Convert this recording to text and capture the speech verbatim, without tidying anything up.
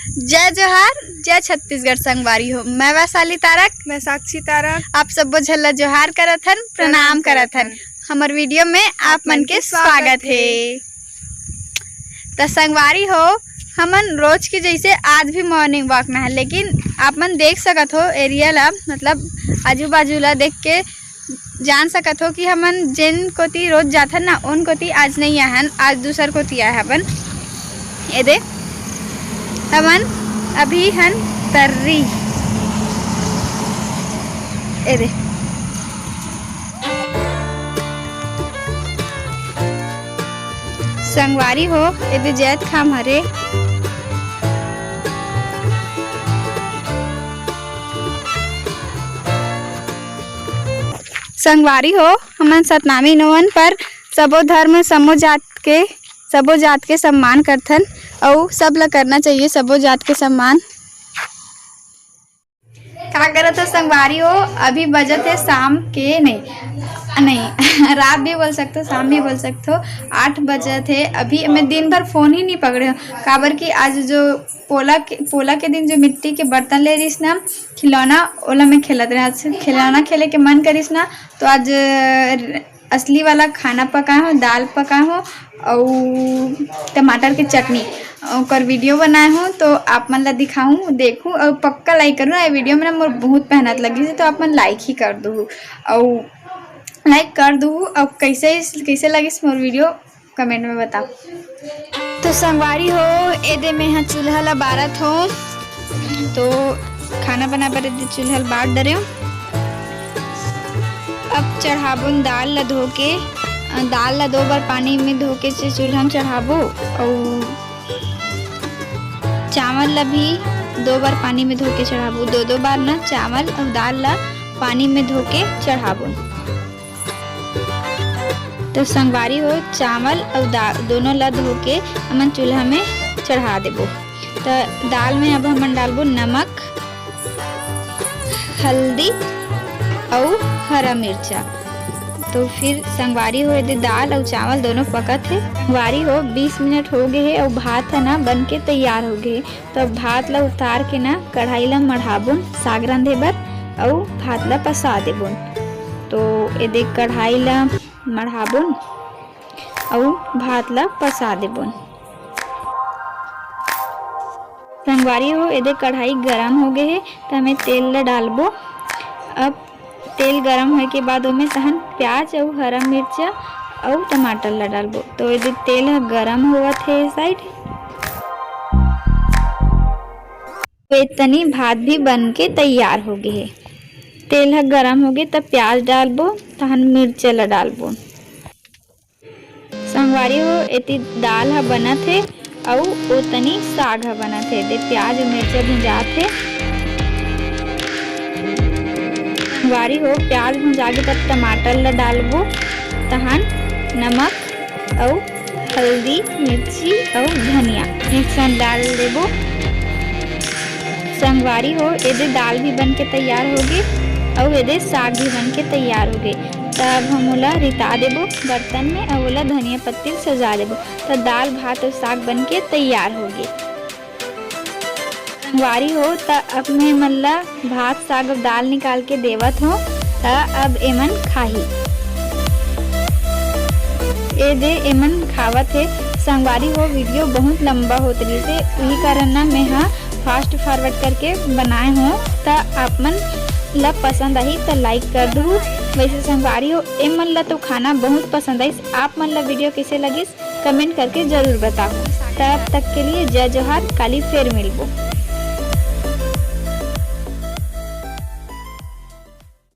जय जोहार, जय छत्तीसगढ़ संगवारी हो। मैं वैशाली तारक। मैं साक्षी तारक। आप सब्बो झन ला जोहार करत हन, प्रणाम करत हन। हमर वीडियो में आप मन के स्वागत हे। त संगवारी हो, हमन रोज के जैसे आज भी मॉर्निंग वॉक में है, लेकिन आप मन देख सकत हो एरिया ला, मतलब आजू बाजू ला देख के जान सकत हो कि हमन जेन कोती रोज जाथन ना, ओन कोती आज नहीं आहन, आज दूसर कोती आए हवन। एदे, हमन अभी हन तर्री। एदे। संगवारी हो, एदे जैत खाम हरे। संगवारी हो, हमन सतनामी नोवन पर सबो धर्म, सबो जात के, सबो जात के सम्मान करथन, अउ सब ल करना चाहिए, सबो जात के सम्मान। का करत हो संगवारी हो? अभी बजत हे शाम के, नहीं, नहीं, रात भी बोल सकथो, शाम भी बोल सकथो, आठ बजत हे। अभी मैं दिन भर फोन ही नहीं पकड़े हो, काबर कि आज जो पोला के, पोला के दिन जो मिट्टी के बर्तन ले रहिस ना, खिलौना, ओला मैं खेलत रहे। आज खिलौना खेले के मन करिस ना, तो आज असली वाला खाना पकाए हो, दाल पकाए हो, अउ टमाटर के चटनी, ओकर वीडियो बनाए हो, तो आप मन ला दिखाहूँ, देखहूँ, अउ पक्का लाइक करू ना। ये वीडियो में ना मोर बहुत मेहनत लगिस हे, तो आप मन लाइक ही कर दू, अउ लाइक कर दू, अउ कैसे, कैसे लगिस मोर वीडियो, कमेंट में बताओ। तो संगवारी हो, एदे में हा चूल्हा ला बारत हो, तो खाना बना बर एदे चूल्हा ला बार डरे हो। अब चढ़ाबो दाल ला धो के, अ, दाल ला दो बार पानी में धो के से चूल्हा में चढ़ाबो, अउ चावल ला भी दो बार पानी में धो के चढ़ाबो, दो दो बार ना चावल अउ दाल ला पानी में धो के चढ़ाबो। तो संगवारी हो, चावल अउ दाल दोनों ला धो के हमन चूल्हा में चढ़ा देबो। तो दाल में अब हमन डालबो नमक, हल्दी अउ हरा मिर्चा। तो फिर संगवारी हो, एदे दाल अउ चावल दोनों पकत हे। संगवारी हो, बीस मिनट हो गए हे अउ भात है ना बन के तैयार हो गए हे। तो अब भात ला उतार के ना कढ़ाई ला मढ़ाबोन साग रांधे बर, अउ भात ला पसा देबोन। तो एदे कढ़ाई ला मढ़ाबोन अउ भात ला पसा देबोन। संगवारी हो, एदे कढ़ाई गरम हो गए हे, त हमें तेल ला डालबो। अब तेल गरम होए के बाद ओमे तहन प्याज अउ हरा मिर्चा अउ टमाटर ला डालबो। तो एदे तेल ह गरम होवत हे साइड, तो एतनी भात भी बन के तैयार हो गए हे। तेल ह गरम हो गए, तब प्याज डालबो, तहन मिर्चा ला डालबो। संगवारी हो, एती दाल ह बनत हे अउ ओतनी साग ह बनत हे। दे प्याज अउ मिर्चा भुंजात हे। संगवारी हो, प्याज भुंजा के तब टमाटर ल डालबो, तहन नमक अउ हल्दी, मिर्ची अउ धनिया एक साथ डाल देबो। संगवारी हो, एदे दाल भी बन के तैयार होगे अउ एदे साग भी बन के तैयार होगे। त अब हम ओला रिता देबो बर्तन में अउ ओला धनिया पत्ती से सजा देबो। त दाल, भात अउ साग बन के तैयार होगे। संगवारी हो, त अब मैं मन ला भात, साग अउ दाल निकाल के देवत हो, त अब एमन खाही। ए दे एमन खावत हे। संगवारी हो, वीडियो बहुत लंबा होत रहिस हे, उही कारण ना मैं हा फास्ट फॉरवर्ड करके बनाए हो। त आप मन ला पसंद आही त लाइक कर दू। वैसे संगवारी हो, एमन ला तो खाना बहुत पसंद आइस। आप मन ला वीडियो कैसे लगिस, कमेंट करके जरूर बताओ। तब तक के लिए जय जोहार, काली फेर मिलबो।